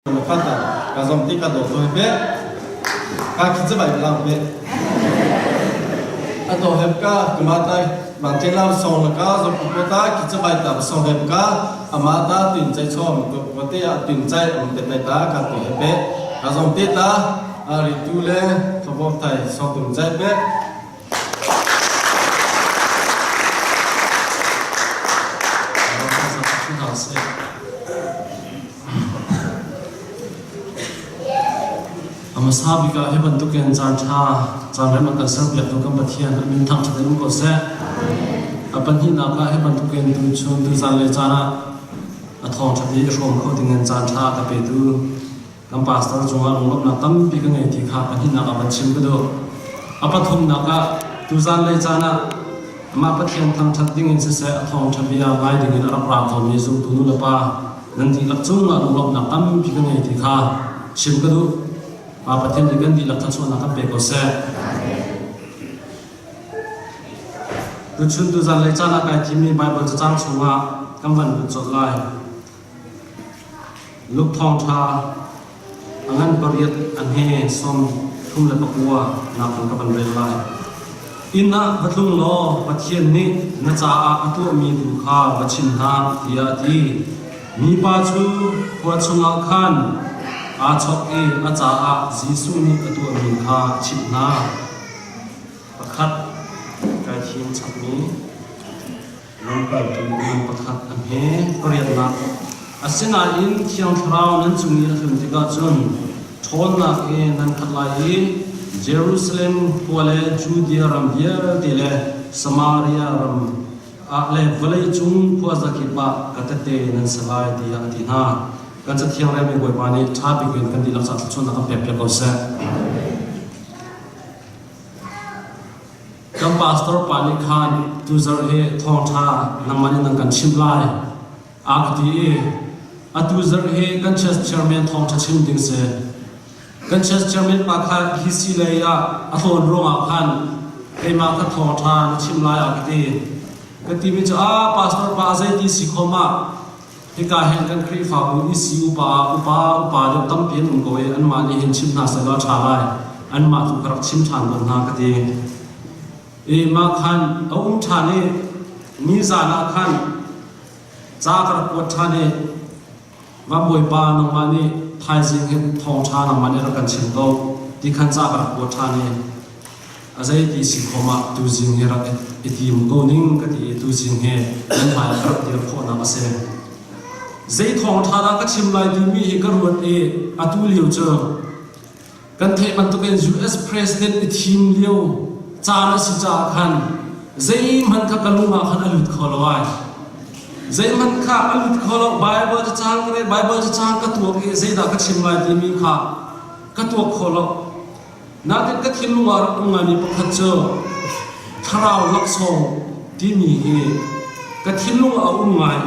Fata ka zom ti ka do to pe ka khi che bai lang pe a to hep ka kuma ta bang chen lam song la ka zo ko ta ki che bai ta song hep ka ama ta tin chai chom ko ko te a tin chai om te tai ta ka ti he pe ka zom te ta a ri tu le thobok thai song tum chai pe. A hmasa bik ah hi bantukin caan ṭha, caan rem a kan serpiaktu kan Pathian a min thangṭhat in um ko seh. A pahnihnak ah hi bantukin tuchun tuzan le caan ah a thawngṭha i i hrawm kho dingin caan ṭha a ka petu kan pastor cungah lunglawmhnak tampi ka ngei ti kha pahnihnak ah van chim ka duh. A pathumnak ah tuzan lei caan ah amah Pathian thangṭhat dingin siseh a thawngṭha bia ngai dingin a rak ra khomi zumtu nu le pa nan dihlak cungah lunglawmhnak tampi ka ngei ti kha chim ka duh. Pa Pathian nih kan dihlak thluachuahnak kan pe ko seh. Tuchun tuzan lei caan ah kai thimmi Baibal cacang chungah kan van lut colh lai. Luke thawngṭha a ngan pariat a hme 39 nak in ka van rel lai. Inn ah va tlung law Pathian nih na caah a tuahmi tu kha va chim hna tiah a ti. Mipa cu khua chungah khan aa chawk i a caah Jesuh nih a tuahmi kha a chimh hna. Pakhat kai thim chapmi Lamkaltu minung pakhat a hme pariatnak. Asinain Thiang Thlarau nan cung i a tlun tikah cun ṭhawnnak i nan khat lai i Jerusalem khua le Judea ram vialte le Samaria ram ah le vawleicung khuazakip ah ka tehte nan si lai tiah a ti hna. Kan Cathiang relmi Bawipa nih ṭha bik in kan dihlak caah thluachuahnak kan pekpiak ko seh. Kan pastor pa nih khan tuzarh hi thawngṭha nangmah nih nan kan chimh lai a ka ti i atu zarh hi kan church chairman thawngṭha chim ding si. Kan church chairman pa kha hi si lei ah a tlawn ruangah khan keimah kha thawngṭha na chim lai a ka ti. Ka timi cu ah pastor pa a zeiti si khom ah hika hin kan Khrihfabu i si upa upa upa deuh tampi an um ko i anmah nih hin chim hna sehlaw a ṭha lai. Anmah tu ka rak chim ṭhan tawn hna ka ti. I mah khan a um ṭhan i nizan ah khan ca ka rak kuat ṭhan i va Bawipa nangmah nih thaizing hin thawngṭha nangmah nih rak kan chim ko ti khan ca ka rak kuat ṭhan i A zeiti si khom ah tuzing hi rak i tim ko ning ka ti i tuzing hi nan hmai ah ka rak dir khawhnak a si. Zei thawngṭha dah ka chim lai timi hi ka ruat i atu lio cu kan theih bantukin US President i thim lio caan a si caah khan zeihmanh kha ka lung ah khan a lut kho lo ai. Zeihmanh kha a lut kho lo. Bible cacang ka rel, Bible cacang ka tuak i zeidah ka chim lai timi kha ka tuak kho lo. Nain ka thinlung ah rak um ngaimi pakhat cu thlarau laksawng timi hi ka thinlung ah a um ngai.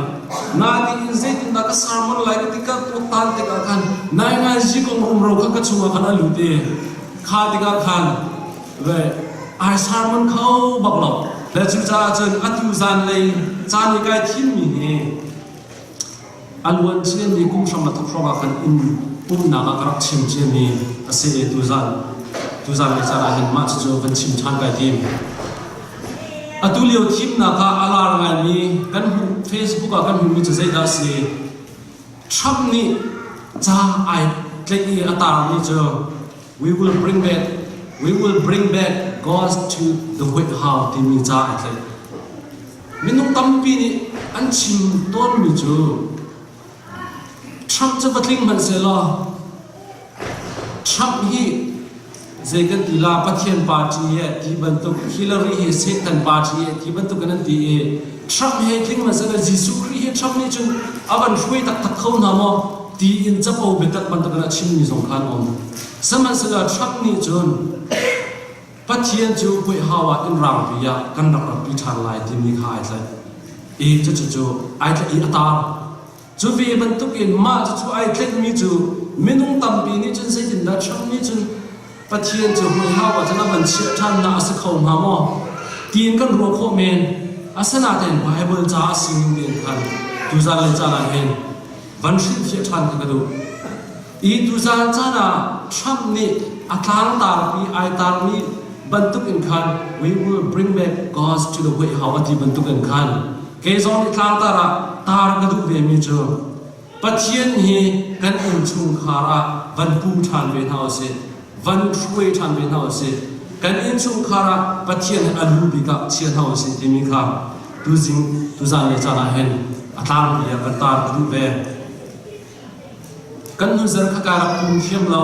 Nain zeitindah ka sermon lai ka ti ka tuaktan tikah khan naingai kong rumro kha ka chungah khan a lut i kha tikah khan ve ai sermon kho bak lo. Le cucaah cun atu zanlei caan i kai thimmi hi A luan ciami kum hram a thawk hrawng ah khan inn umnak ah ka rak chim ciami a si i tuzan tuzan lei caan ah hin mah cucu van chim ṭhan kai tim. Atu lio thimnak ah a lar ngaimi kan hmuh Facebook ah kan hmuhmi cu zeidah a si? Trump nih ca ai tleih i a tarmi cu we will bring back we will bring back God to the White House timi ca ai tleih. Minung tampi nih an chim tawnmi cu Trump cu va tling hmanh sehlaw Trump hi zei kan ti la Pathian party he ti bantuk Hillary hi Satan party he ti bantuk in an ti i Trump he tling hmanh sehlaw Jesuh Khrih hi Trump nih cun a van hruai taktak kho hna maw ti in capo biatak bantuk in a chimmi zong kha an um. Sihmanhsehlaw Trump nih cun Pathian cu puaihau ah inn rangpi ah kan rak ratpi ṭhan lai timi kha ai tlaih i cucu ai tlaih i a taar. Cu ve bantukin mah cucu ai tlaihmi cu minung tampi nih cun zeitindah Trump nih cun Pathian cu puaihau ah cun a van chiah ṭhan na a si kho hnga maw tiin kan ruah khawh men. Asinain Baibal ca a sining tein khan tuzan le caan ah hin van hrilhfiah ṭhan kha ka duh. I tuzaan caan ah Trump nih a tlangtarpi ai tarmi bantuk in khan we will bring back God to the White House a ti bantuk in khan kei zong nih tlangtar ah tar ka duh ve mi cu Pathian hi kan innchungkhar ah van pu ṭhan ve hna usih, van hruai ṭhan ve hna usih. Kan innchungkhar ah Pathian hi a lu bik ah chia hna usih timi kha tuzing tuzan le caan ah hin a tlangpi ah kan tar ka duh ve. Kan nunzer kha kai rak pum thiam lo.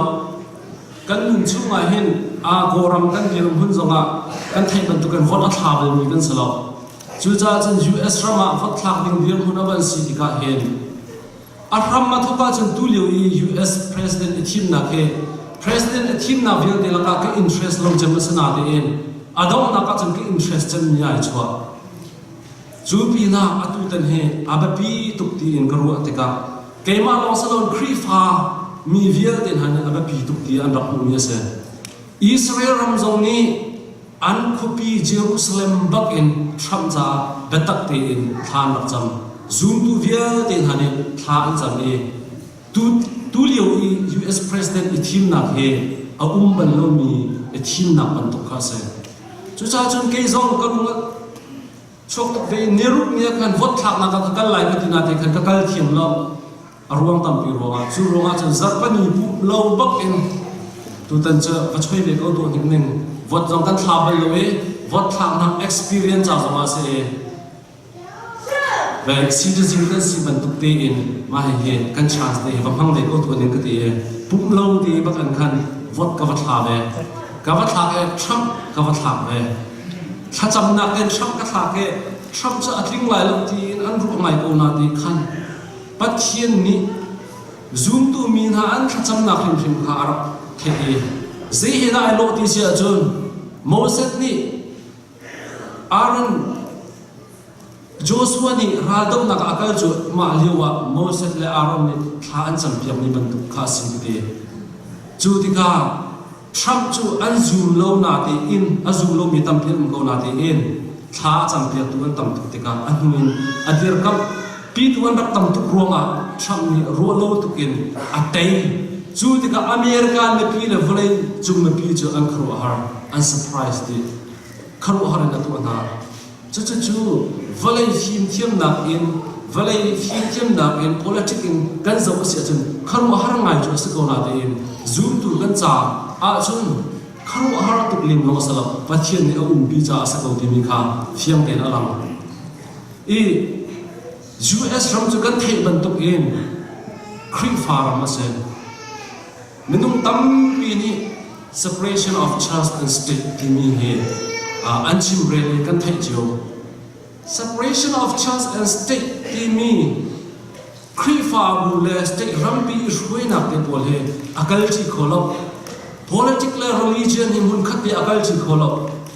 Kan nun chungah hin a Kawlram kan dirhmun zongah kan theih bantukin vote a thla balmi kan si lo. Cucaah cun US ram ah vote thlak ding dirhmun a van si tikah hin a hram a thawk ahcun tulio i US president i thimnak hi president i thimnak vialte lakah ka interest lo cem a si natein a donghnak ahcun ka interest cemmi ai chuah. Cu pinah atutan hi a biapi tuk tiin ka ruah tikah keimah lawng si loin Khrihfa mi vialte hna nih a biapi tuk ti an rak hmuhmi a si. Israel ram zong nih An khuapi Jerusalem bak in Trump caah biatak tein thla an rak cam. Zumtu vialte hna nih thla an cam i tu, tulio i US President i thimnak hi a um bal lomi i thimnak bantuk kha a si. Cucaah cun kei zong ka lung chuak tuk ve i niruk ni ah khan vote thlaknak ah ka kal lai ka ti nate khan ka kal thiam lo. A ruang tampi ruangah cu ruangah cun zarhpini pumh lo bak in tutan cu va choi ve ko tuah hnik ning vote zong kan thla bal lo i vote thlaknak experience ca zongah si i ve citizen kan si bantuk tein mah hihi kan chance te hi va hmang ve ko tuah ning ka ti i pumh lo ti bak an khan vote ka va thla ve ka va thlak i Trump ka va thlak ve thlacamnak in Trump ka thlak i Trump cu a tling lai lo tiin an ruah ngai ko na ti khan Pathian nih zumtu mi hna an thlacamnak hrimhrim kha a rak theih i zei he dah ai lawh ti si ahcun Moses nih Aaron Joshua nih raldohnak ah a kal cu mah lio ah Moses le Aaron nih thla an campiakmi bantuk kha a si ka ti. Cu tikah Trump cu an zum lo natein a zum lomi tampi an um ko natein thla a campiaktu an tam tuk tikah a hnu in a dirkamh pitu an rak tam tuk ruangah Trump nih ruah lo tuk in a tei. Cu tikah America mipi le vawlei cung mipi cu an khuaruahhar, an surprise dih. Khuaruahhar in a tuah hna. Cucucu vawlei fimthiamnak in vawlei fimthiamnak in politic in kan zoh a si ahcun khuaruahhar ngai cu a si ko natein zumtu kan ca ahcun khuaruahhar tuk lem lawng a si lo Pathian nih a umpi caah a si ko timi kha fiang tein a lang. I US ram cu kan theih bantuk in Khrihfa ram a si. Minung tampi nih separation of church and state timi hi an chimrel i kan theih cio. Separation of church and state timi Khrihfabu le state rampi i hruainak te pawl hi a kalṭi kho lo. Politic le religion hi hmunkhat te a kalṭi kho lo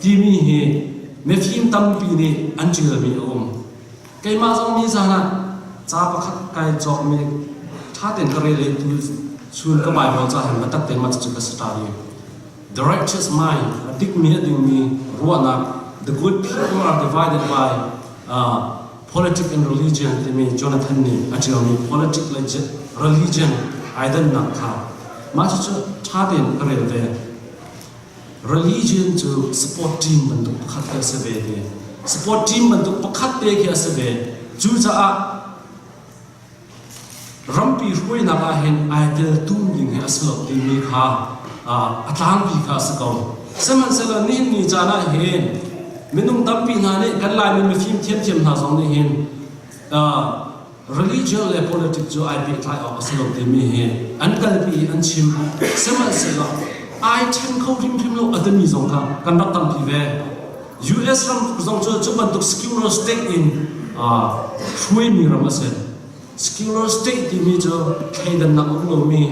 timi hi mifim tampi nih an ṭialmi a um. Keimah zong nizan ah ca pakhat kai cawkmi ṭha tein ka rel i tu chun ka Bible ca hin biatak tein mah cucu ka study. The righteous mind, a dikmi a dingmi ruahnak, the good people are divided by politics and religion timi Jonathan nih a ṭialmi politics le religion ai dannak kha mah cucu ṭha tein ka rel ve. Religion cu sport team bantuk pakhat khi a si ve ti. Sport team bantuk pakhat te khi a si ve. Cucaah rampi hruainak ah hin ai tel tum ding hi a si lo timi kha a tlangpi kha a si ko. Sihmanhsehlaw nihin ni caan ah hin minung tampi hna nih kan Laimi mifim thiamthiam hna zong nih hin Religion le politics cu ai pehtlai awk a si lo timi hi an kalpi i an chim. Sihmanhsehlaw ai ṭhen kho hrimhrim lo a timi zong kha kan rak tampi ve. US ram zong cu cu bantuk secular state in hruaimi ram a si. Secular state timi cu thleidannak um lomi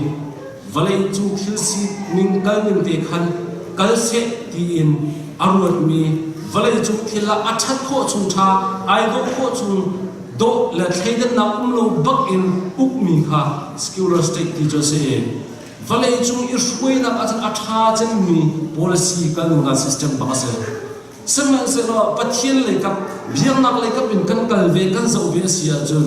vawlei cung thil sining kalning te khan kal seh tiin a ruatmi vawlei cung thil ah a ṭhat khawh chung ṭha ai dawh khawh chung dawh le thleidannak um lo bak in ukmi kha secular state ti cu a si i vawlei cung i hruainak ahcun a ṭha cemmi policy kalningnak system bak a si. Sihmanhsehlaw Pathian lei kap, biaknak lei kap in kan kal ve, kan zoh ve a si ahcun.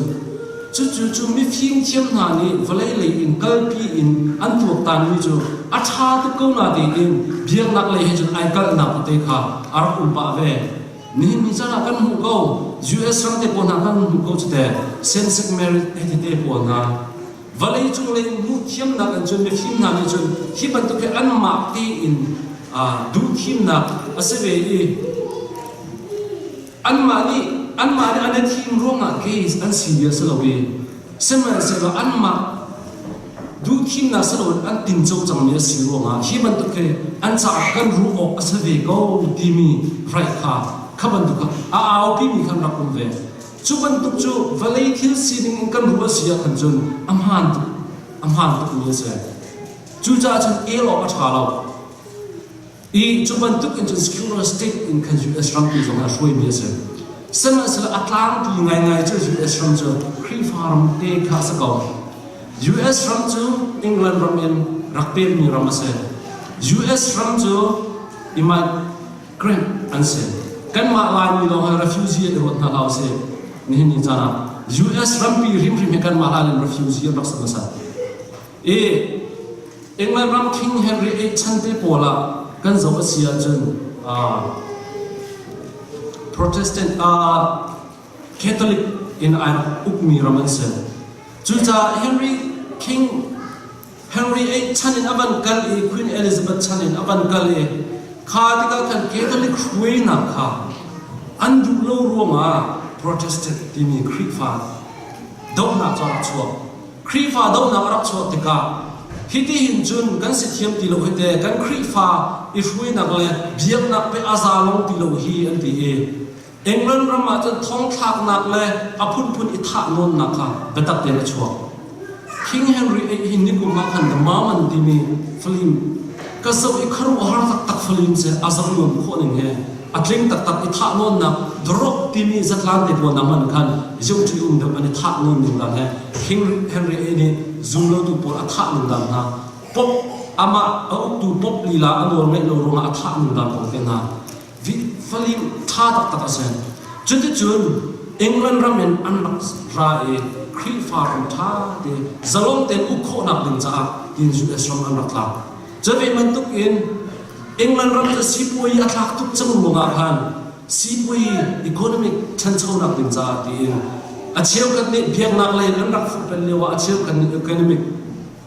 Cucu cu mifim thiam hna nih vawlei lei in kalpi in an tuaktanmi cu a ṭha tuk ko na tiin biaknak lei he cun ai kalhnak tete kha a rak um pah ve. Nihin ni caan ah kan hmuh ko US ram te pawl hna kan hmuh ko cu te same sex marriage he tete pawl hna vawlei cung lei hmuh thiamnak in cun mifim hna nih cun hi bantuk hi anmah tein duhthimnak a si ve i Anmah nih anmah nih an i thim ruangah gays an si bia si lo i sihmanhsehlaw anmah duhthimnak si loin an tinco cangmi a si ruangah hi bantuk hi an caah kan ruh awk a si ve ko timi right kha kha bantuk kha a aupimi khan rak um ve. Cu bantuk cu vawlei thil sining in kan ruah a si ah khan cun a hmaan tuk a hmaan tukmi a si. Cucaah cun el awk a ṭha lo. I cu bantuk in cun secular state in khan US rampi zong a hruaimi a si. Sihmanhsehlaw a tlangpi ngaingai cu US ram cu Khrihfa ram te kha a si ko. US ram cu England ram in rak pemmi ram a si. US ram cu immigrant an si. Kanmah Laimi lawng hi refugee i ruat hna hlah usih. Nihin ni caan ah US rampi hrimhrim hi kanmah hlan in refugee an rak si hmasa. I England ram King Henry VIII chan te pawl ah kan zoh a si ahcun Protestant Catholic in ai rak ukmi ram an si. Cucaah Henry King Henry VIII chan in a van kal i Queen Elizabeth chan in a van kal i kha tikah khan Catholic hruainak kha an duh lo ruangah Protestant timi Khrihfa dohnak cu a rak chuak. Khrihfa dohnak a rak chuah tikah hiti hin cun kan si thiam ti lo hi te kan Khrihfa i hruainak le biaknak pe a za long ti lo hi an ti i England ram ah cun thongthlaknak le a phunphun i thah nawnnak kha biatak tein a chuak. King Henry VIII hi nikum ah khan The Mammon timi film ka zoh i khuaruahhar taktak film si a zoh nuam khawh ning he a tling taktak i thah nawnnak drop timi zatlan te pawl hna hmanh khan zohṭi um deuh an i thah nawn ning dan he King Henry VIII nih zumlotu pawl a thah ning dan hna pop amah a uktu pop lila a nawl ngeih lo ruangah a thah ning dan kong te hna falim ṭha taktak a si. Cuticun England ram in an rak ra i Khrihfa ram ṭha te zalong tein uk khawhnak ding caah tiin US ram an rak tlak. Cu ve bantuk in England ram cu sipuai a tlak tuk cang ruangah khan sipuai economic ṭhanchonak ding caah tiin a cheukhat nih biaknak lei an rak fuhpen lio ah a cheukhat nih economic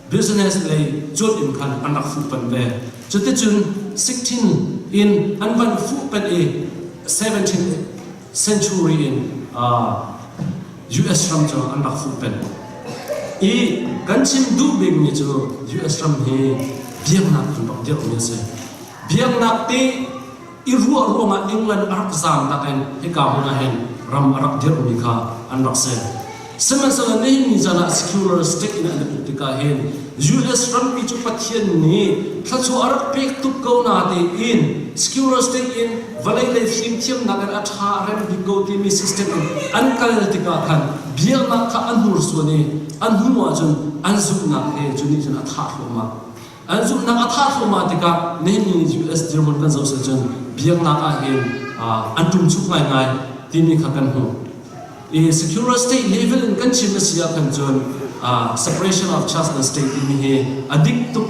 business lei cuan in khan an rak fuhpen ve. Cuticun 16 in an van fuhpen i 17th century in US ram cu an rak fuhpen. I kan chim duh bikmi cu US ram hi biaknak an rak dirhmi a si. Biaknak te i ruah ruangah England a rak zaam tak in hika hmun ah hin ram a rak dirhmi kha an rak si. Sihmanhsehlaw nihin ni caan ah secular state in an i uk tikah hin US rampi cu Pathian nih thluachuah a rak pek tuk ko na tiin secular state in vawlei lei fimthiamnak in a ṭha a rem bik ko timi system in an kal tikah khan biaknak kha an hnursuan i an hnu ahcun an zumhnak he cu nih cun a thah thluahmah. An zumhnak a thah thluahmah tikah nihin ni US dirhmun kan zoh cun biaknak ah hin an ṭumchuk ngaingai timi kha kan hmuh. I secular state level in kan chim a si ah khan cun separation of church and state timi hi a dik tuk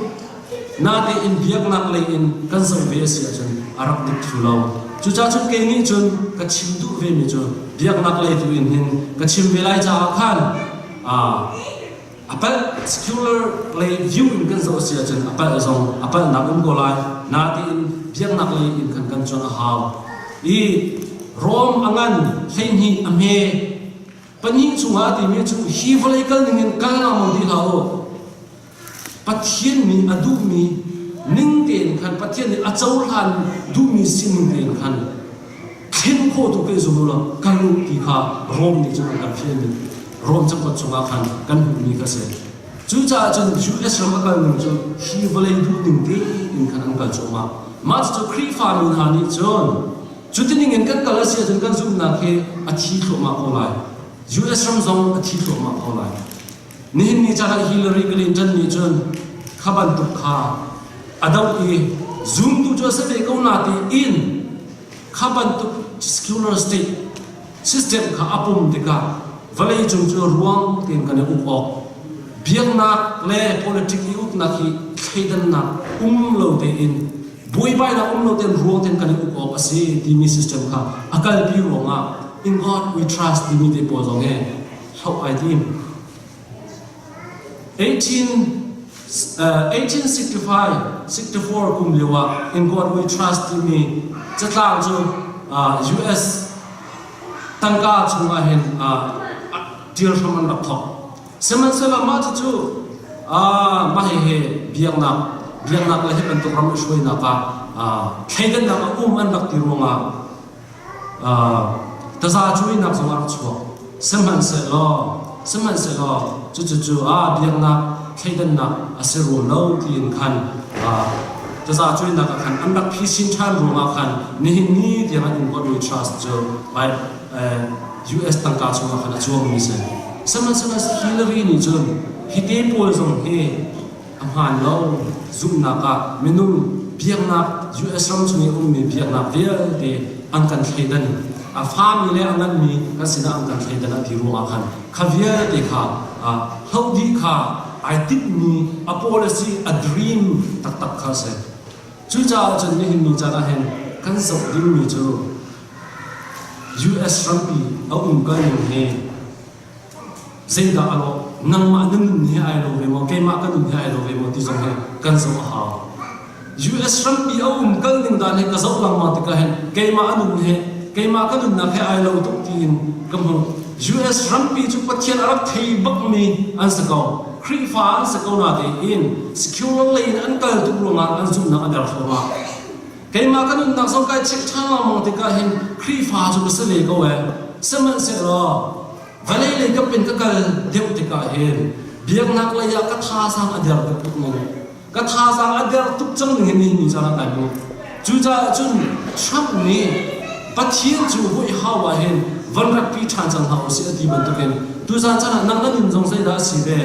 natein biaknak lei in kan zoh ve a si ahcun a rak dik thlu lo. Cucaah cun kei nih cun ka chim duh ve mi cu biaknak lei tu in hin ka chim ve lai caah khan a palh secular lei view in kan zoh a si ahcun a palh zong a palhnak um ko lai natein biaknak lei in khan kan cuanh a hau i Rom a ngan 12 a hme pahnih chungah a timi cu hi vawlei kal ningin kal ngam ti hlah u Pathian nih a duhmi ning tein khan Pathian nih a cohlan duhmi sining tein khan thlen khawhtu kei zum ulaw kal u ti kha Rom nih cun an kan fialmi Rom cakuat chungah khan kan hmuhmi kha si. Cucaah cun US ram a kalning cu hi vawlei duhning tein khan an kal cuahmah. Mah cucu Khrihfa mi hna nih cun cuti ningin kan kal a si ahcun kan zumhnak hi a thi thluahmah ko lai. US ram zong a thi thluahmah ko lai. Nihin ni caan ah Hillary Clinton nih cun kha bantuk kha a doh i zumtu cu a si ve ko na tiin kha bantuk secular state system kha a pum tikah Vawlei cung cu ruang tein kan i uk awk. Biaknak le politic i uknak hi thleidannak um lo tein buaibainak um lo tein ruang tein kan i uk awk a si timi system kha a kalpi ruangah in God we trust timi te pawl zong hi hloh ai tim. 1865 64 kum lio ah In God We Trust timi catlang cu US tangka chungah hin ṭial hram an rak thawk. Sihmanhsehlaw mah cucu mah hihi biaknak biaknak le hi bantuk ram i hruainak ah thleidannak a um an rak ti ruangah taza cuainak zong a rak chuak. Sihmanhsehlaw sihmanhsehlaw cucucu ah biaknak thleidannak a si ruam lo tiin khan taza cuainak ah khan an rak phisin ṭhan ruangah khan nihin ni tiang an In God We Trust cu US tangka chungah khan a cuangmi si. Sihmanhsehlaw Hillary nih cun hi te pawl zong hi a hmaan lo zumhnak ah minung biaknak US ram chung i ummi biaknak vialte an kan thleidan a fami le a nganmi kan sinah an kan thleidan a ti ruangah khan kha vialte kha hloh dih kha ai timhmi a policy a dream taktak kha a si. Cucaah cun nihin ni caan ah hin kan zoh dingmi cu US rampi a umkal ning hi Zeidah a lawh? Nangmah na nun he ai lo ve maw? Keimah ka nun he ai lo ve maw ti zong hi kan zoh a hau. US rampi a um kal ning dan hi ka zoh lengmang tikah hin keimah a nun he keimah ka nunnak he ai lo tuk tiin ka hmuh. US rampi cu Pathian a rak thei bakmi an si ko. Khrihfa an si ko natein secular lei in an kal tuk ruangah an zumhnak a der thluahmah. Keimah ka nunnak zong kai check ṭhan lengmang tikah hin Khrihfa cu ka si ve ko ee. Sihmanhsehlaw vawlei lei kap in ka kal deuh tikah hin biaknak lei ah ka thazaang a der tuk tuk ning ka thazaang a der tuk cang ning hi nihin ni caan ah kai hmu. Cucaah cun Trump nih Pathian cu hawi hau ah hin van ratpi ṭhan cang hna usih a ti bantukin tuzaan caan ah nang na nun zong zeidah a si ve?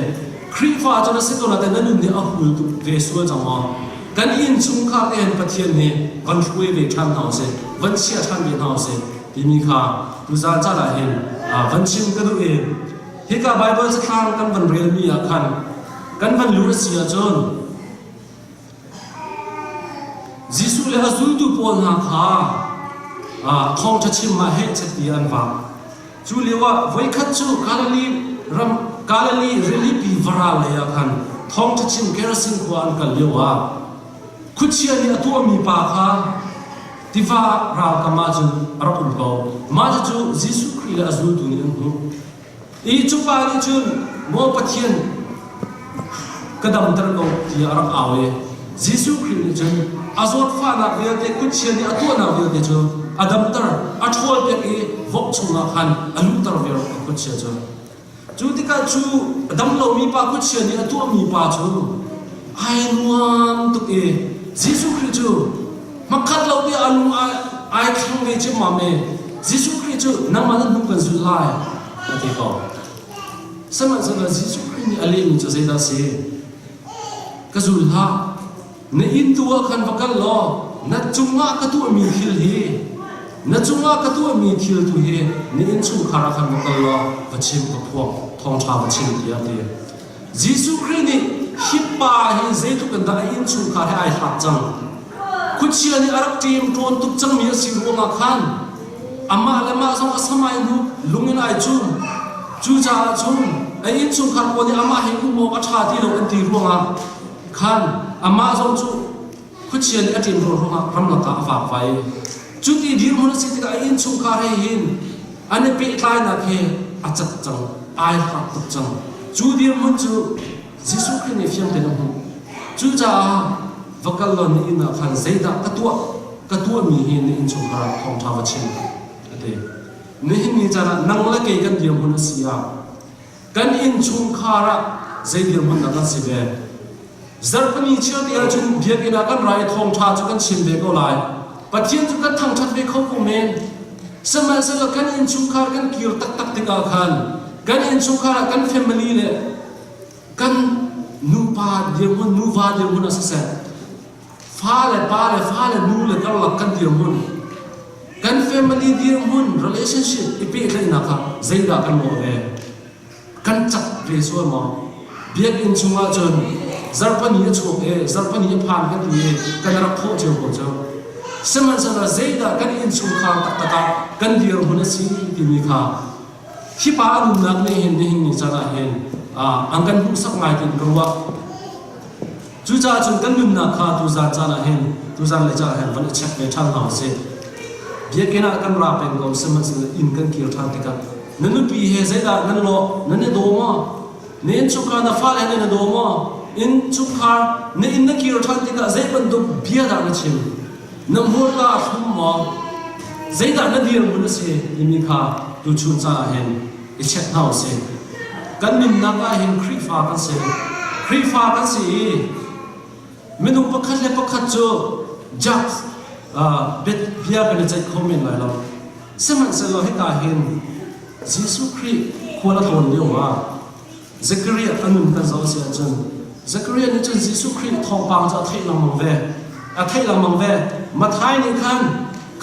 Khrihfa cu na si ko nain na nun nih a hul tuk ve sual cang maw? Kan innchungkhar te hin Pathian nih van hruai ve ṭhan hna usih, van chia ṭhan ve hna usih timi kha tuzaan caan ah hin van chim ka duh i hika Baibal catlang kan van relmi ah khan kan van luh a si ahcun Jesuh le a zultu pawl hna kha thawngṭha chim ah heh ti an vak. Cu lioah voikhat cu Galilee ram Galilee rilipi varal lei ah khan thawngṭha chim Gerasin khua an kal lioah khuachia nih a tuahmi pa kha tiva ralkam ah cun a rak um ko. Mah cucu Jesuh Khrih le a zultu nih an hmuh. I cu pa nih cun maw Pathian ka damter ko tiah a rak au i Jesuh Khrih nih cun a zawtfahnak vialte kutchia nih a tuahnak vialte cu a damter a ṭhawlpiak i vok chungah khan a luhter viar a kutchia cu. Cu tikah cu a dam lomi pa kutchia nih a tuahmi pa cu ai nuam tuk i Jesuh Khrih cu Hmakhat lo tiah a lung ai thleng ve ciammam i Jesuh Khrih cu nangmah nan hnu kan zulh lai a ti ko. Sihmanhsehlaw Jesuh Khrih nih a lehmi cu zeidah a si? Ka zul hlah. Na inn tu ah khan va kal law na cungah ka tuahmi thil hi na cungah ka tuahmi thil tu hi na innchungkhar ah khan va kal law va chim ka phuang thawngṭha va chim tiah a ti. Jesuh Khrih nih hi pa hi zeitluk in dah a innchungkhar he ai hlat cang. Khuachia nih a rak ṭemṭawn tuk cangmi a si ruangah khan amah le mah zong a samai hnu lung in ai cum. Cucaah cun a innchungkhar pawl nih amah he um awk a ṭha ti lo an ti ruangah khan amah zong cu khuachia nih a ṭemṭawn ruangah ramlak ah a vakvai. Cuti dirhmun a si tikah a innchungkhar he hin an i pehtlainak he a cat cang, ai hlat tuk cang. Cu dirhmun cu Jesuh Khrih nih fiang tein a hmuh. Cucaah va kal law na inn ah khan zeidah ka tuah ka tuahmi hi na innchungkhar ah thawngṭha va chim a ti. Nihin ni caan ah nang le kei kan dirhmun a si ah kan innchungkhar ah zei dirhmun dah kan si ve? Zarhpini cheu te ahcun biakinn ah kan ra i thawngṭha cu kan chim ve ko lai. Pathian cu kan thangṭhat ve kho ko men. Sihmanhsehlaw kan innchungkhar kan kir taktak tikah khan kan innchungkhar ah kan family le kan nupa dirhmun, nuva dirhmun ah siseh, fa le pa le fa le nu le karlak kan dirhmun, kan family dirhmun, relationship i pehtlaihnak ah zeidah kan lawh ve? Kan cak ve sual maw? Biakinn chungah cun zarhpini a chuak i zarhpini a phan kan ti i kan rak thawh cio ko cu. Sihmanhsehlaw zeidah kan innchungkhar taktak ah kan dirhmun a si timi kha hi pa a nunnak nih hin nihin ni caan ah hin an kan hmuhsak ngai tiin ka ruah. Cucaah cun kan nunnak kha tuzan caan ah hin tuzan le caan ah hin van i check ve ṭhan hna usih. Biakinn ah kan ra peng ko sihmanhsehlaw inn kan kir ṭhan tikah na nupi he zeidah nan lawh nan i daw maw? Na innchungkhar na fale he nan i daw maw? Innchungkhar na inn na kir ṭhan tikah zei bantuk bia dah na chim? Na hmurka a thlum maw? Zeidah na dirhmun a si timi kha tuchun caan ah hin i check hna usih. Kan nunnak ah hin Khrihfa kan si. Khrihfa kan si i minung pakhat le pakhat cu judge bia kan i ceih kho men lai lo. Sihmanhsehlaw hika hin Jesuh Khrih khual a tlawn lio ah Zechariah a nun kan zoh a si ahcun Zechariah nih cun Jesuh Khrih thawngpang cu a theih lengmang ve. A theih lengmang ve. Matthai nih khan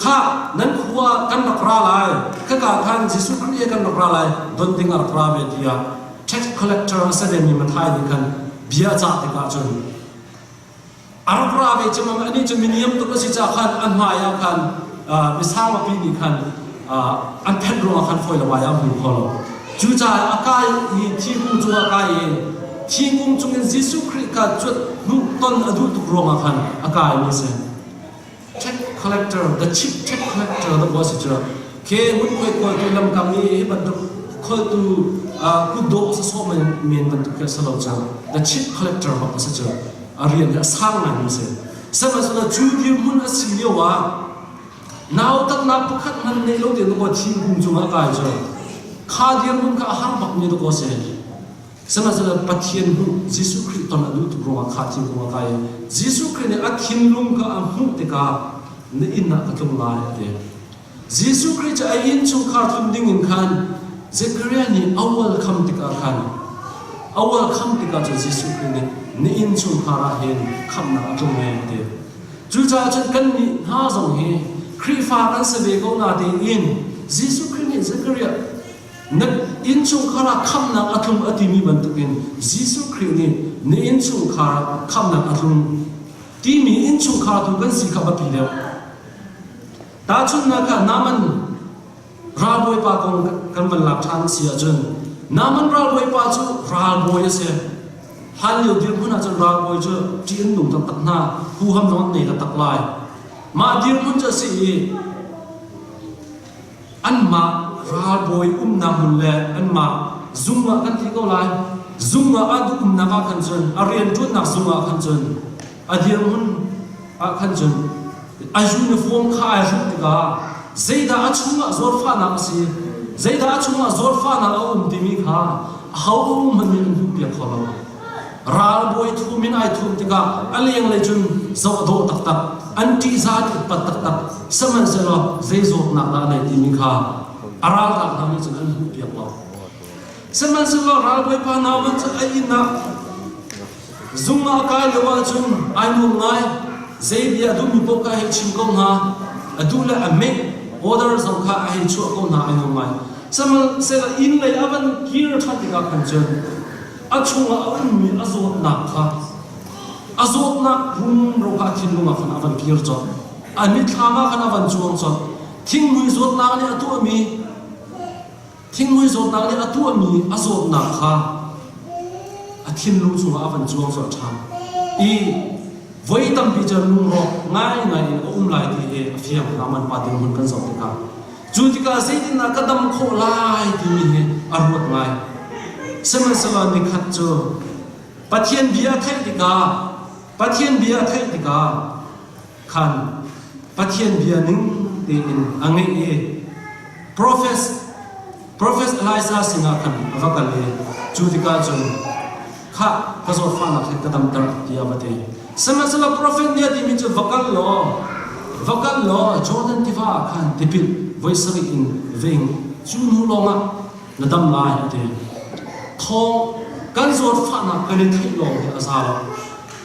kha nan khua kan rak ra lai, khaka khan Jesuh Khrih he kan rak ra lai, don ding a rak ra ve tiah tax collector a si vemi Matthai nih khan bia a cah tikah cun A rak ra ve cu anih cu miniam tuk a si caah khan a hmai ah khan misang papi nih khan an phenh ruangah khan fawi lo ngai ah a hmu kho lo. Cucaah a kai i thingkung cungah a kai i thingkung cungin Jesuh Khrih kha cuat hnuh ton a duh tuk ruangah khan a kaimi a si. Tax collector, the chief tax collector that was it. Ke ngunkhuai kawltu lamkam i hi bantuk kholtu kutdawh sawsawh men bantuk khi a si lo cang. The chief collector bak a si cu. A rian hi a sang ngai mi si. Sihmanhsehlaw cu dirhmun a si lio ah nautatnak pakhat hmanh nei lo tein kaw thingkung cungah kai cu kha dirhmun kha a har bak mi dakaw si. Sihmanhsehlaw Pathian hmuh Jesuh Khrih ton a duh tuk ruangah kha thingkung a kai i Jesuh Khrih nih a thinlung kha a hmuh tikah na inn ah ka tlung lai a ti. Jesuh Khrih cu a innchungkhar tlun ding in khan Zechariah nih a welcome tikah khan a welcome tikah cun Jesuh Khrih nih na innchungkhar ah hin khamhnak a tlung e a ti. Cucaah cun kannih hna zong hi Khrihfa kan si ve ko natein Jesuh Khrih nih Zechariah Na innchungkhar ah khamhnak a tlung a timi bantukin Jesuh Khrih nih na innchungkhar ah khamhnak a tlung timi innchungkhar tu kan si kha biapi deuh. Tahchunhnak ah Naaman ralbawipa kong kan van lak ṭhan si ahcun Naaman ralbawipa cu ralbawi a si. Hlanlio dirhmun ahcun ralbawi cu ṭih an nung taktak hna, huham zong an nei taktak lai. Mah dirhmun cu a si i Anmah ralbawi umnak hmun le anmah zung ah kan ti ko lai. Zung ah an umnak ah khan cun a rianṭuannak zung ah khan cun a dirhmun ah khan cun a uniform kha ai hruk tikah zeidah a chungah zawtfahnak a si, zeidah a chungah zawtfahnak a um timi kha ahohmanh nih an hmuhpiak kho lo. Ralbawi thum in ai thum tikah a lenglei cun zoh a dawh taktak, an ṭihzah an upat taktak. Sihmanhsehlaw zei zawtnak dah a nei timi kha a ralkap hna nih cun an hmuhpiak lo. Sihmanhsehlaw ralbawipa Naaman cu a inn ah zung ah a kai lio ahcun ai nuam ngai. Zei bia a duhmi paoh kha a hei chim ko hna. A duh le a meh order zong kha a hei chuah ko hna ai nuam ngai. Sihmanhsehlaw inn lei a van kir ṭhan tikah khan cun a chungah a ummi a zawtnak kha a zawtnak rumro kha a thinlung ah khan a van kir colh. A mitthlam ah khan a van cuang colh. Thingmui zawtnak nih a tuahmi thingmui zawtnak nih a tuahmi a zawtnak kha a thinlung chungah a van cuang colh ṭhan. I voi tampi cu lungrawk ngaingai in a um lai ti hi a fiang Naaman pa dirhmun kan zoh tikah. Cu tikah zeitindah ka dam khawh lai timi hi a ruat ngai. Sihmanhsehlaw nikhat cu Pathian bia a theih tikah Pathian bia a theih tikah khan Pathian bia ning tein a ngeih i Prophet Prophet Elijah sinah khan a va kal i cu tikah cun khah ka zawtfahnak hi ka damter tiah va ti. Sihmanhsehlaw profet nih a timi cu va kal law va kal law Jordan tiva ah khan tipil voi sarih in veng cu hnu lawngah na dam lai a ti. Thawng kan zawtfahnak kan i theih lawng hi a za lo.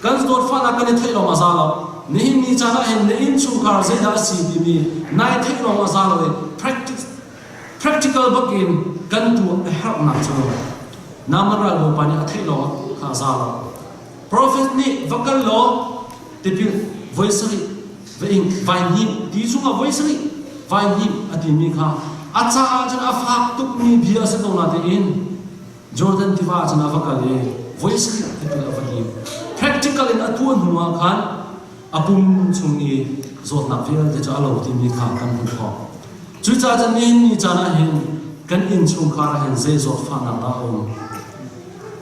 Kan zawtfahnak kan i theih lawng a za lo. Nihin ni caan ah hin na innchungkhar zeidah a si timi nai theih lawng a za lo i practice practical bak in kan tuah a herhnak cu. Naaman ralbawipa nih a theih lawng kha a za lo. Profet nih va kal law tipil voi sarih va ing vai hnim ti chungah voi sarih vai hnim a timi kha a caah cun a fak tukmi bia a si ko natein Jordan tiva ah cun a va kal i voi sarih tipil a va lim. Practical in a tuah hnu ah khan a pum chung i zawtnak vialte cu a lo timi kha kan hmuh khawh. Cucaah cun nihin ni caan ah hin kan innchungkhar ah hin zei zawtfahnak dah a um?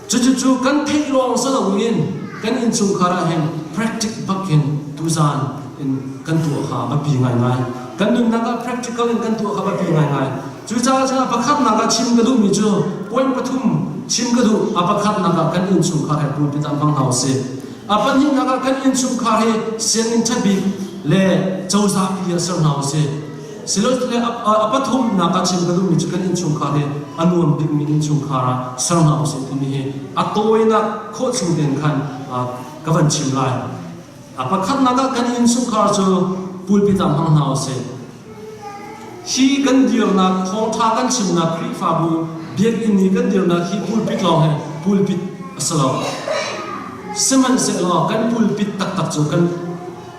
Cucucu kan theih lawng si loin kan innchungkhar ah hin practic bak in tuzaan in kan tuah kha a biapi ngaingai. Kan nunnak ah practical in kan tuah kha biapi ngaingai. Cucaah cun a pakhatnak ah chim ka duhmi cu point pathum chim ka duh. A pakhatnak ah kan innchungkhar he pulpit ah hmang hna usih. A pahnihnak ah kan innchungkhar hi sianginn ṭha bik le cozah pi ah ser hna usih. Silole a pathumnak ah chim ka duhmi cu kan innchungkhar hi a nuam bikmi innchungkhar ah ser hna usih timi hi a tawinak khawh chung tein khan ka van chim lai. A pakhatnak ah kan innchungkhar cu pulpit ah hmang hna usih. Hi kan dirnak thawngṭha kan chimnak Khrihfabu biakinn i kan dirnak hi pulpit lawng hi pulpit a si lo. Sihmanhsehlaw kan pulpit taktak cu kan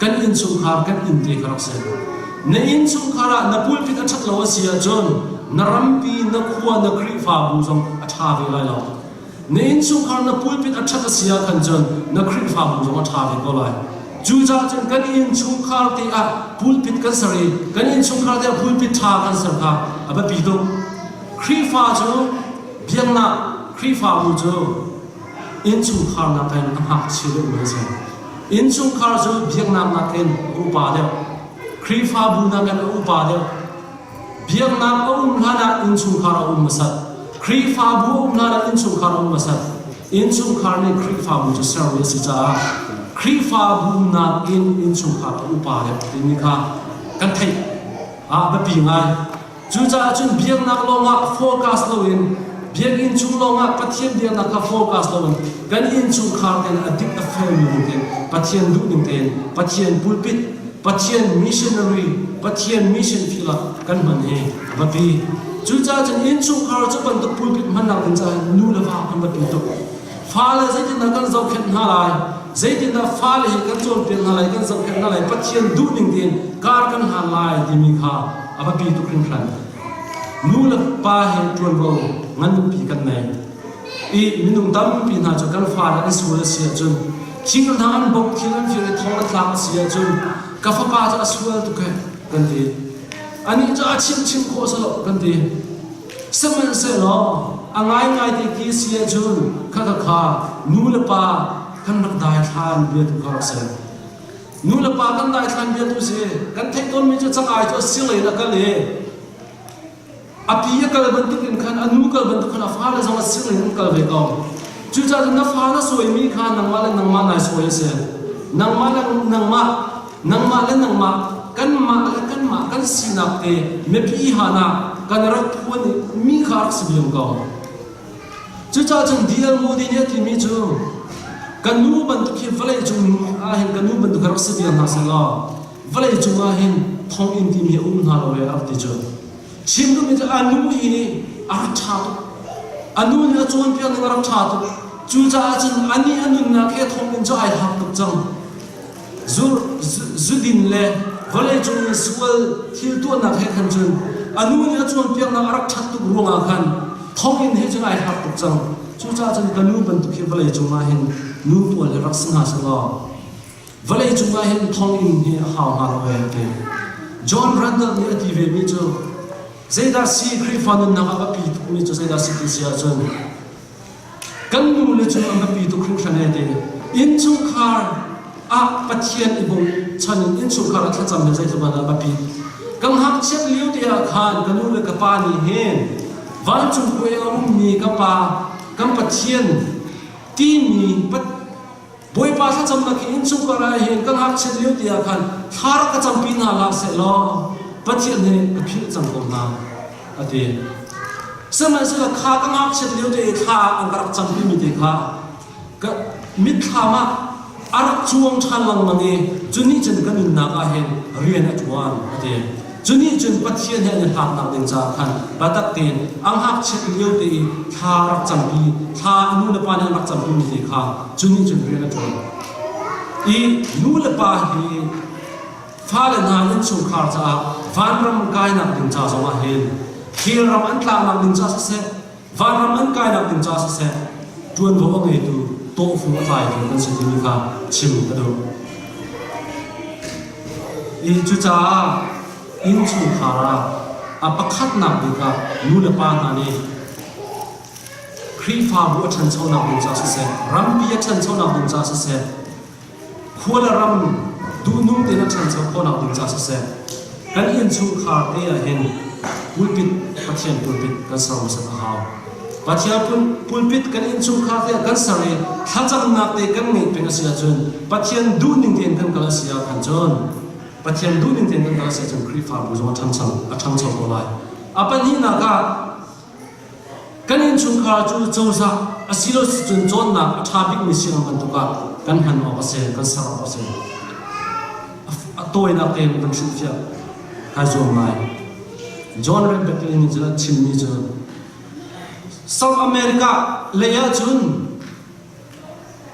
kan innchungkhar kan inn te kha rak si. Na innchungkhar ah na pulpit a ṭhat lo a si ahcun na rampi, na khua, na Khrihfabu zong a ṭha ve lai lo. Na innchungkhar na pulpit a ṭhat a si ah khan cun na Khrihfabu zong a ṭha ve ko lai. Cucaah cun kan innchungkhar te ah pulpit kan ser i kan innchungkhar te ah pulpit ṭha kan ser kha a biapi tuk. Khrihfa cu biaknak Khrihfabu cu innchungkhar nakin a ngakchia deuhmi an si. Innchungkhar cu biaknak nakin a upa deuh. Khrihfabu nakin a upa deuh. Biaknak a um hlanah innchungkhar a um hmasat. Khrihfabu a um hlanah innchungkhar a um hmasat. Innchungkhar nih Khrihfabu cu sermi a si caah Khrihfabu nakin innchungkhar a upa deuh timi kha kan theih. Ah biapi ngai. Cucaah cun biaknak lawngah focus loin biakinn chung lawngah Pathian biaknak kha focus loin kan innchungkhar tein a dik a felmi ning tein Pathian duhning tein Pathian pulpit Pathian missionary Pathian mission field ah kan hman hi a biapi. Cucaah cun innchungkhar cu bantuk pulpit hmannak ding caah nu le va kan biapi tuk. Fale zeitindah kan zohkhenh hna lai? Zeitindah fale hi kan cawnpiak hna lai, kan zohkhenh hna lai, Pathian duhning tein kar kan hlan lai timi kha a biapi tuk hringhran. Nu le pa he ṭuanvo nganpi kan nei. I minung tampi hna cu kan fale an sual a si ahcun thil hna an bawmh, thil an fir i thong an tlak a si ahcun ka fapa cu a sual tuk he kan ti. Anih cu a chimh chim khawh si lo kan ti. Sihmanhsehlaw a ngaingai ti ti si ahcun kha kha nu le pa kan rak daithlan bia tu kha rak si. Nu le pa kan daithlan bia tu si. Kan theih tawnmi cu cangai cu a sirlei in a kal i a pi a kal bantuk in khan a nu kal bantuk khan a fale zong a sirlei in an kal ve ko. Cucaah na fa na sawimi kha nangmah le nangmah nai sawi a si. Nangmah le nangmah nangmah le nangmah kanmah le kanmah kan sinak te mipi hana kan rak phuan mi kha rak si diam ko. Cucaah cun D.L. Moody nih a timi cu kan nu bantuk hi vawlei cung ah hin kan nu bantuk rak si diam hna seh law vawlei cung ah hin thonginn timi a um hna lo e rak ti cu. Chim duhmi cu a nu hi a rak ṭha tuk. A nu nih a cawnpiak ning a rak ṭha tuk. Cucaah cun anih a nunnak he thonginn cu ai hak tuk cang. Zu, zudin le vawleicung i sual thil tuahnak he khan cun a nu nih a cawnpiaknak a rak ṭhat tuk ruangah khan thonginn he cun ai hak tuk cang. Cucaah cun ka nu bantuk hi vawleicung ah hin nu pawl hi rak si hna seh law vawleicung ah hin thonginn hi a hau hnga lo ee ti. John Randall nih a ti vemi cu zeidah si Khrihfa nunnak ah a biapi tukmi cu zeidah si ti si ahcun Kan nule cu an biapi tuk hringhran ee ti. Innchungkhar ah Pathian i bochan in innchungkhar ah thlacam hi zeitluk in dah biapi. Ka ngakchiat lio te ah khan ka nu le ka pa nih hin vancung khua i a ummi ka pa kan Pathian timi Bawipa thlacamnak hi innchungkhar ah hin ka ngakchiat lio te ah khan thla rak ka campi hna hlah seh law Pathian nih ka philh cang ko hna a ti. Sihmanhsehlaw kha ka ngakchiat lio te i thla an ka rak campi mi te kha ka mitthlam ah a rak cuang ṭhan lengmang i cu nih cun ka nunnak ah hin rian a ṭuan a ti. Cu nih cun Pathian he an i hlatnak ding caah khan biatak tein a ngakchiat lio te i thla rak campi, thla a nu le pa nih an rak campi mi te kha cu nih cun rian a ṭuan. I nu le pa hi fale hna innchungkhar caah vanram kainak ding ca zongah hin hell ram an tlaknak ding ca siseh, vanram an kainak ding ca siseh, ṭuanvo a ngeitu tawhfung a tlaitu kan si timi kha chim ka duh. I cucaah innchungkhar ah a pakhatnak bik ah nu le pa hna nih Khrihfabu a ṭhanchonak ding ca siseh, rampi a ṭhanchonak ding ca siseh, khua le ram duhnung tein a ṭhancho khawhnak ding ca siseh, kan innchungkhar te ah hin pulpit Pathian pulpit kan ser hmasat a hau. Pathian pulpit kan innchungkhar te ah kan ser i thlacamnak te kan ngeih peng a si ahcun Pathian duhning tein kan kal a si ahkhan cun Pathian duhning tein kan kal a si ahcun Khrihfabu zong a ṭhangcho a ṭhangcho ko lai. A pahnihnak ah Kan innchungkhar cu cozah asilo cun cawnnak a ṭha bikmi sianginn bantuk ah kan hman awk a si, kan ser awk a si. A tawinak tein kan hrilhfiah kai zuam lai. John Ray Beckley nih cun a chimmi cu South America lei ahcun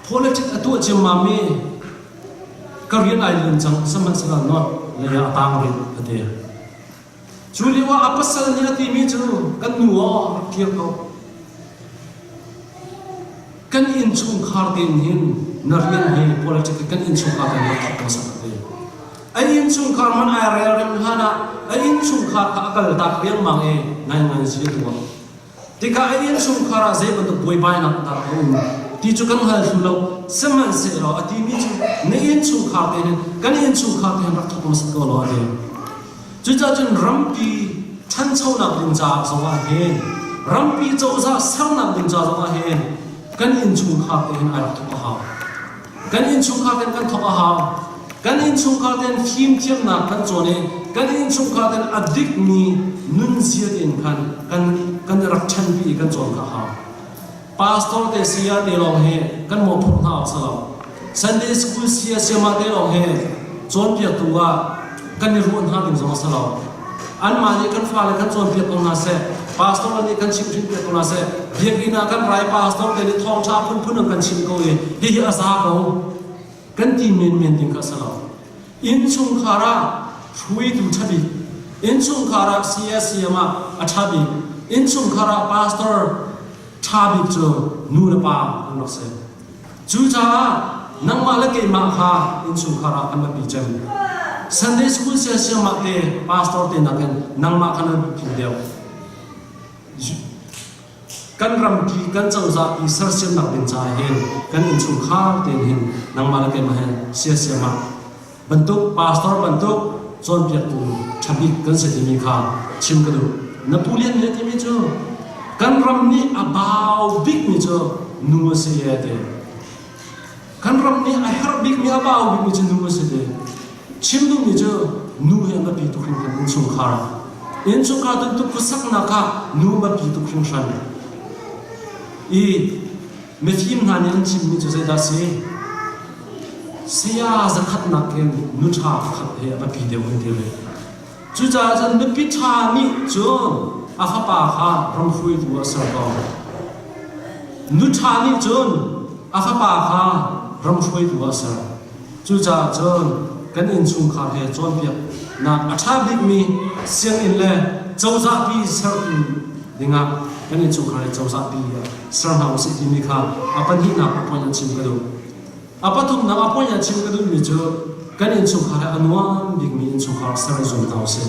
politics a tuah ciammam i ka rian ai lim cang sihmanhsehlaw North lei ah a tang rih a ti. Cu lio ah a pasal nih a timi cu kan nu aw rak kir ko. Kan innchungkhar tein hin na rian hi politics kan innchungkhar tein rak thawk hmasa a ti. A innchungkhar man ai relrem hlan ah a innchungkhar kha a kal tak riangmang i ngaingai zi a tuah. Tikah a innchungkhar ah zei bantuk buaibainak dah a um ti cu kan hngal thlu lo. Sihmanhsehlaw a timi cu na innchungkhar tein hin kan innchungkhar tein rak thawk hmasat ko law a ti. Cucaah cun rampi ṭhanchonak ding caah zongah hin rampi cozah sernak ding ca zongah hin kan innchungkhar te hin ai rak thawk a hau. Kan innchungkhar ten kan thawk a hau. Kan innchungkhar ten fimthiamnak kan cawn i kan innchungkhar ten a dikmi nunzia tein khan kan kan rak ṭhanpi i kan cawn kha a hau. Pastor te saya te lawng hi kan mawhphurh hna awk si lo. Sunday school saya sayama te lawng hi cawnpiaktu ah kan i ruah hna ding zong a si lo. Anmah nih kan fale kan cawnpiak ko hna seh, pastor nih kan chimhhrinpiak ko hna seh, biakinn ah kan rai pastor te nih thawngṭha phunphun an kan chim ko i hihi a za ko kan ti menmen ding kha a si lo. Innchungkhar ah hruaitu ṭha bik, innchungkhar ah saya sayama a ṭha bik, innchungkhar ah pastor ṭha bik cu nu le pa an rak si. Cucaah nangmah le keimah kha innchungkhar ah kan biapi cem. Sunday school siasiamah te pastor te nakin nangmah kha nan biapi deuh. Kan rampi kan cozah pi sersiamnak ding caah hin kan innchungkhar tein hin nangmah le keimah hin siasiamah bantuk pastor bantuk cawnpiaktu ṭha bik kan si timi kha chim ka duh. Na pu lian nih a timi cu kan ram nih a bau bikmi cu nu a si e ti. Kan ram nih a herh bikmi a bau bikmi cu nu a si ti. Chim duhmi cu nu hi a biapi tuk hringhran innchungkhar. Innchungkhar tuntuk khuasaknak ah nu a biapi tuk hringhran. I Mifim hna nih an chimmi cu zeidah a si? Saya zakhat nakin nu ṭha pakhat he a biapi deuh an ti ve. Cucaah cun nupi ṭha nih cun a fapa kha ram hruaitu ah a ser ko. Nu ṭha nih cun a fapa kha ram hruaitu ah a ser. Cucaah cun kan innchungkhar he cawnpiaknak a ṭha bikmi sianginn le cozahpi sertu dingah kan innchungkhar he cozahpi ah ser hna usih timi kha a pahnihnak a point ah chim ka duh. A pathumnak a point ah chim ka duhmi cu kan innchungkhar he a nuam bikmi innchungkhar ser i zuam hna usih.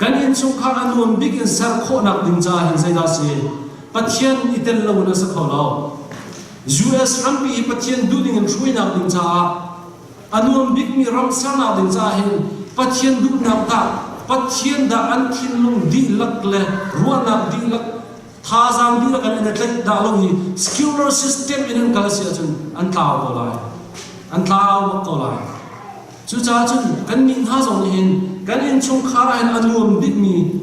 Kan innchungkhar a nuam bik in ser khawhnak ding caah hin zeidah si? Pathian i tel lo in a si kho lo. US rampi hi Pathian duhning in hruainak ding caah a nuam bikmi ram sernak ding caah hin Pathian duhnak dah Pathian dah an thinlung dihlak le ruahnak dihlak thazaang dihlak an in tlaih dah lo hi secular system in an kal si ahcun an tlau ko lai an tlau bak ko lai cucaah cun kan nih hna zong nih hin kan innchungkhar ah hin a nuam bikmi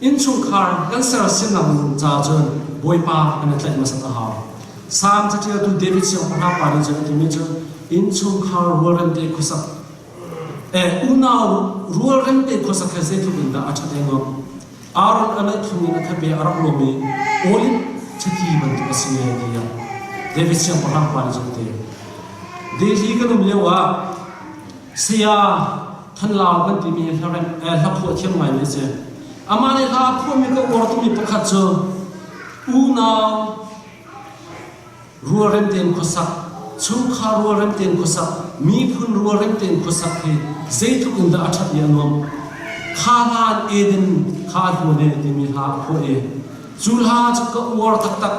Innchungkhar kan sersiamnak ding caah cun Bawipa kan i tlaih hmasat a hau. Salm caṭialtu David siangpahrang pa nih cun a timi cu innchungkhar rualrem te khuasak. Unau rualrem te khuasak he zeitluk in dah a ṭhat eng awk. Aaron a neih thlung in a khabe a rak lawm i oliv chiti bantuk a si e tiah David siangpahrang pa nih cun a ti. Delhi kan um lio ah saya Thanlau kan timi hla phuah thiam ngaimi a si. Amah nih hla a phuahmi ka uar tukmi pakhat cu unau rualrem tein khuasak, chungkhar rualrem tein khuasak, miphun rualrem tein khuasak hi zeitluk in dah a ṭhat i a nuamh. Kha hlan Eden kha a hluan e timi hla a phuah i cu hla cu ka uar taktak.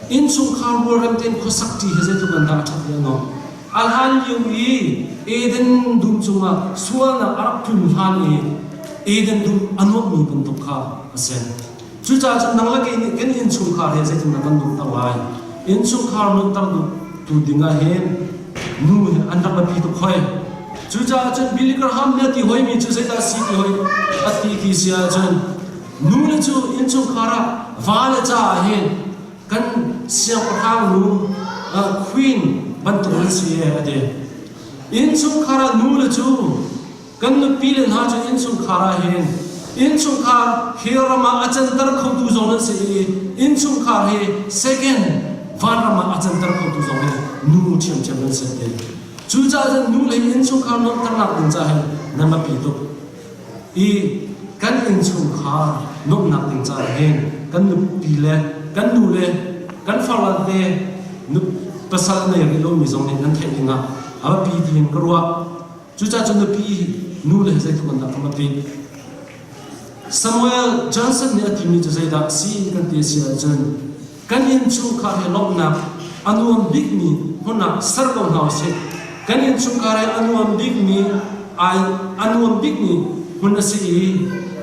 Innchungkhar rualrem tein khuasak ṭi hi zeitluk in dah a ṭhat i a nuamh. A hlan lio i Eden dum cungah sualnak a rak tlun hlan i Eden dum a nuamhmi bantuk kha a si. Cucaah cun nang le kei nih kan innchungkhar he zeitindah kan nuamhter lai? Innchungkhar nuamhter tu ding ah hin nu hi an rak biapi tuk hoi. Cucaah cun Billy Graham nih a ti hoimi cu zeidah si ti hoi a ti ti si ahcun nu le cu innchungkhar ah va le caah hin kan siangpahrang nu queen bantuk an si e a ti. Innchungkhar ah nu le cu Kan nupi le hna cu innchungkhar ah hin innchungkhar hi ram ah a canter khotu zong nan si i innchungkhar hi second vanram ah a canter khotu zong hi nu ṭhiamṭhiam nan si ti. Cucaah cun nu le innchungkhar nuamhternak ding caah hin nan biapi tuk. I kan innchungkhar nuamhnak ding caah hin kan nupi le kan nu le kan farle te nu pasal nei rih lomi zong nih nan theih ding ah a biapi tiin ka ruah. Cucaah cun nupi nu le zeitluk an dah ka pi. Samuel Johnson nih a timi cu zeidah a si kan ti a si ahcun kan innchungkhar he lawmhnak a nuam bikmi hmun ah ser ko hna usih. Kan innchungkhar he a nuam bikmi ai a nuam bikmi hmun a si i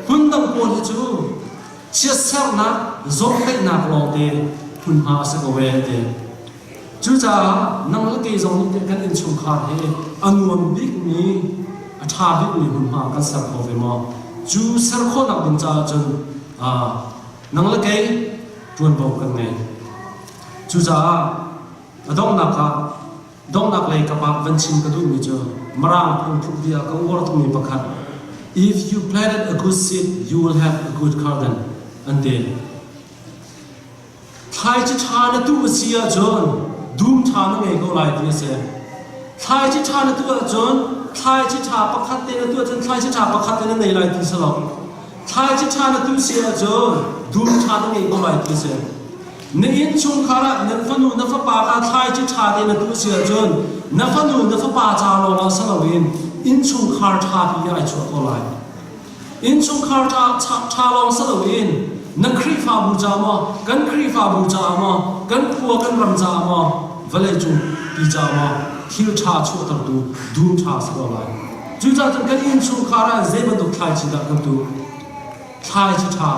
hmun dang pawl hi cu chiatsernak zawmhtaihnak lawngte hmunhma a si ko ee a ti. Cucaah nang le kei zong nih kan innchungkhar hi a nuam bikmi, a ṭha bikmi hmunhma kan ser kho ve maw? Cu ser khawhnak ding caah cun nang le kei ṭuanvo kan ngei. Cucaah a donghnak ah donghnak lei kap ah van chim ka duhmi cu Mirang phungthluk bia ka uar tukmi pakhat If you planted a good seed, you will have a good garden an ti. Thlaici ṭha na tuh a si ahcun dum ṭha na ngei ko lai ti a si. Thlaici ṭha na tuh ahcun thlaici ṭha pakhat te na tuh ahcun thlaici ṭha pakhat te na nei lai ti si lo. Thlaici ṭha na tuh si ahcun dum ṭha na ngei ko lai ti a si. Na innchungkhar ah nan fanu na fapa kha thlaici ṭha te na tuh si ahcun na fanu na fapa ca lawngah si loin innchungkhar ṭha pi ai chuah ko lai. Innchungkhar ṭha lawng si loin na Khrihfabu ca maw, kan Khrihfabu caah maw, kan khua kan ram caah maw, vawleicung pi caah maw thil ṭha chuahtertu dum ṭha si ko lai. Cucaah cun kan innchungkhar ah zei bantuk thlaici dah kan tuh? Thlaici ṭha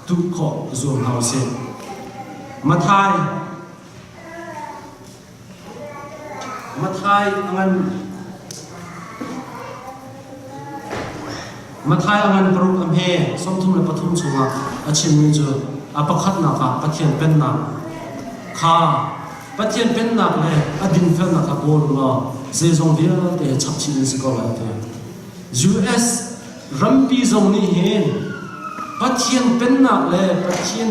tuh khawh zuam hna usih. Mathai Matthai a ngan Matthai a ngan paruk a hme 33 chungah a chimmi cu a pakhatnak ah Pathian Pennak kha Pathian Pennak le a dinfelnak kha kawl u law zeizong vialte he chapchih in si ko lai a ti. US rampi zong nih hin Pathian Pennak le Pathian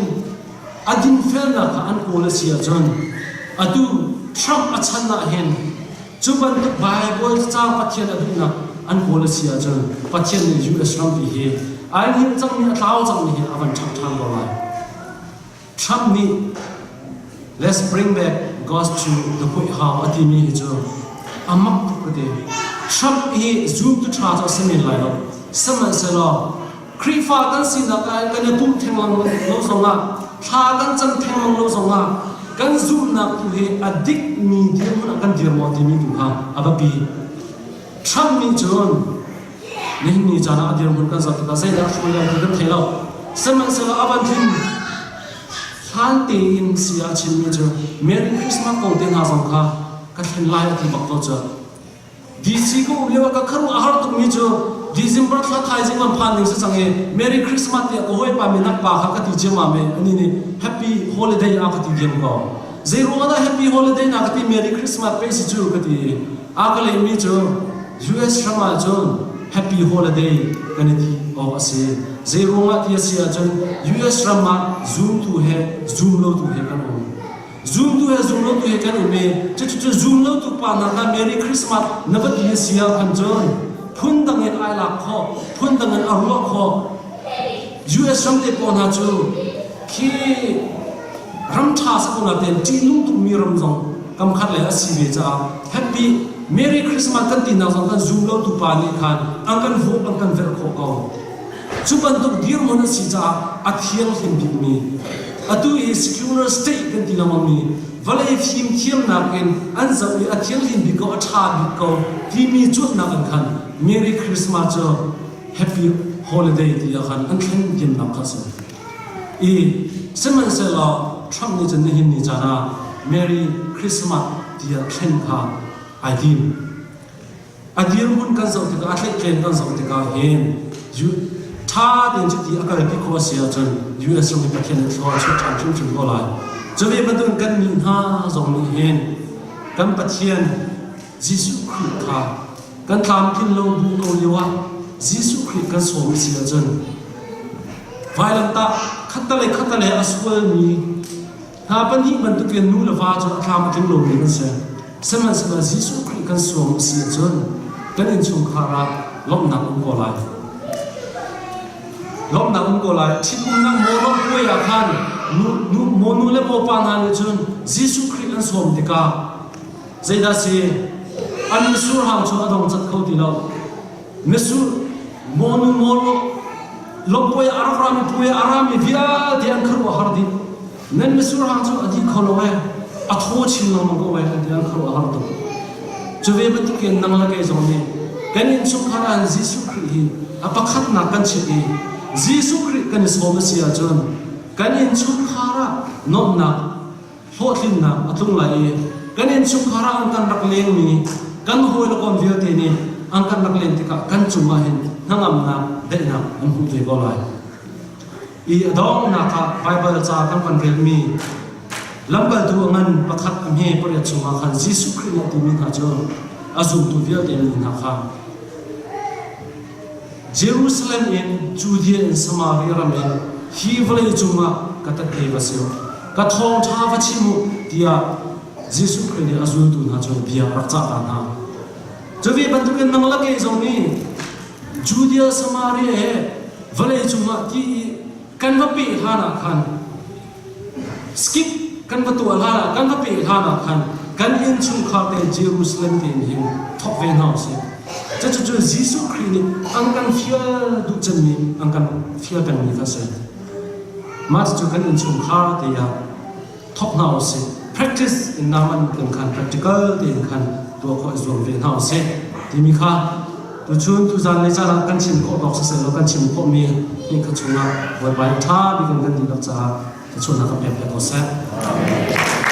a dinfelnak kha an kawl a si ahcun atu Trump a chan ah hin cu bantuk Bible caang Pathian a duhnak an kawl a si ahcun Pathian nih US rampi hi ai hngilh cangmi a tlau cangmi hi a van ṭhangh ṭhan ko lai. Trump nih let's bring back God to the White House a timi hi cu a mak tuk ka ti. Trump hi zumtu ṭha cu a si men lai lo. Sihmanhsehlaw Khrihfa kan sinak ah kan i pumh theng lo zongah thla kan cam thengmang lo zongah kan zumhnak tu hi a dikmi dirhmun ah kan dir maw timi tu kha a biapi. Trump nih cun nihin ni caan ah a dirhmun kan zoh tikah zeidah hruai lai ti kan thei lo. Sihmanhsehlaw a van thin hlan tein si ah chimmi cu Merry Christmas kong te hna zong kha ka thlen lai a ti bak ko cu. DC ka um lio ah ka khuaruah a har tukmi cu December thla thaizing an phan ding si cang i Merry Christmas tiah ka hawipa minak pa kha ka ti ciammam i anih nih Happy Holiday a ka ti diam ko. Zei ruangah dah Happy Holiday na ka ti Merry Christmas pei si cu ka ti i a ka lehmi cu. US ram ahcun happy holiday kan i ti awk a si. Zei ruangah ti a si ahcun US ram ah zumtu he zumlotu he kan um. Zumtu he zumlotu he kan um i cucu zumlotu pa hna kha Merry Christmas na va ti a si ah khan cun phundang in ai lak khawh, phundang in a ruah khawh. US ram te pawl hna cu khi ram ṭha si ko nain ṭihnung tukmi ram zong kamkhat le a si ve caah Happy Merry Christmas kan tinak zong kan zum lo tu pa nih khan an kan vawp an kan velh khawh ko. Cu bantuk dirhmun a si caah a thianghlim bikmi atu i secular state kan ti lengmangmi vawlei fimthiamnak in an zoh i a thianghlim bik ko a ṭha bik ko timi cuanhnak in khan Merry Christmas cu Happy Holiday ti ah khan an thlen diamnak kha a si. I sihmanhsehlaw Trump nih cun nihin ni caan ah Merry Christmas tiah thlen kha ai tim. A dirhmun kan zoh tikah a tlaihtleng kan zoh tikah hin ṭha tein cuti a kalpi khawh a si ahcun US ram hi Pathian nih thlua a chuah ṭhan hrimhrim ko lai. Cu ve bantukin kannih hna zong nih hin kan Pathian Jesuh Khrih kha kan tlamtlin lo bu ko lio ah Jesuh Khrih kan sawm a si ahcun vailamtah khattalei khattalei a sualmi hna pahnih bantukin nu le va cu a tlam a tling lomi an si. Sihmanhsehlaw Jesuh Khrih kan sawm a si ahcun kan innchungkhar ah lawmhnak um ko lai. Lawmhnak um ko lai. Ṭhitumnak maw lawmhpuai ah khan nu, nu, maw nu le maw pa hna nih cun Jesuh Khrih an sawm tikah Zeidah si? An mitsur hang cu a dong cat kho ti lo. Mitsur mawnu maw lawmpuai a rak rami puai a rami vialte an khuaruah har dih. Nan mitsur hang cu a dih kho lo ee. A thaw chin lengmang ko ee an ti an khuaruah har tuk. Cu ve bantukin nang le kei zong nih kan innchungkhar ah Jesuh Khrih hi a pakhatnak kan chim i Jesuh Khrih kan i sawm a si ahcun kan innchungkhar ah nuamhnak hlawhtlinnak a tlung lai i kan innchungkhar ah an kan rak lengmi kan hawi le kom vialte nih an kan rak len tikah kan cungah hin hnangamnak daihnak an hmuh ve ko lai. I a donghnak ah Baibal ca kan van relmi lamkaltu a ngan pakhat a hme pariat chungah khan Jesuh Khrih nih a timi hna cu a zumtu vialte mi hna kha Jerusalem in Judea in Samaria ram in hi vawlei cungah ka tat-ei va si u, ka thawngṭha va chim u tiah Jesuh Khrih nih a zultu hna cu bia a rak cah ta hna. Cu ve bantukin nang le kei zong nih Judea, Samaria he vawlei cungah ti i kan va peh hlan ah khan skip kan va tuah hlan ah kan va peh hlan ah khan kan innchungkhar te Jerusalem te in hin thawk ve hna usih. Cucu Jesuh Khrih nih an kan fial duh cemmi an kan fial pengmi kha a si. Mah cucu kan innchungkhar te ah thawk hna usih. Practice in naman kan khan practical tein khan tuah khawh i zuam ve hna usih timi kha tuchun tuzan le caan ah kan chim khawh tawk siseh law kan chim khawhmi hi kha chungah Bawipa ṭha bik in kan dihlak caah thluachuahnak kan pek piak ko seh. Amen.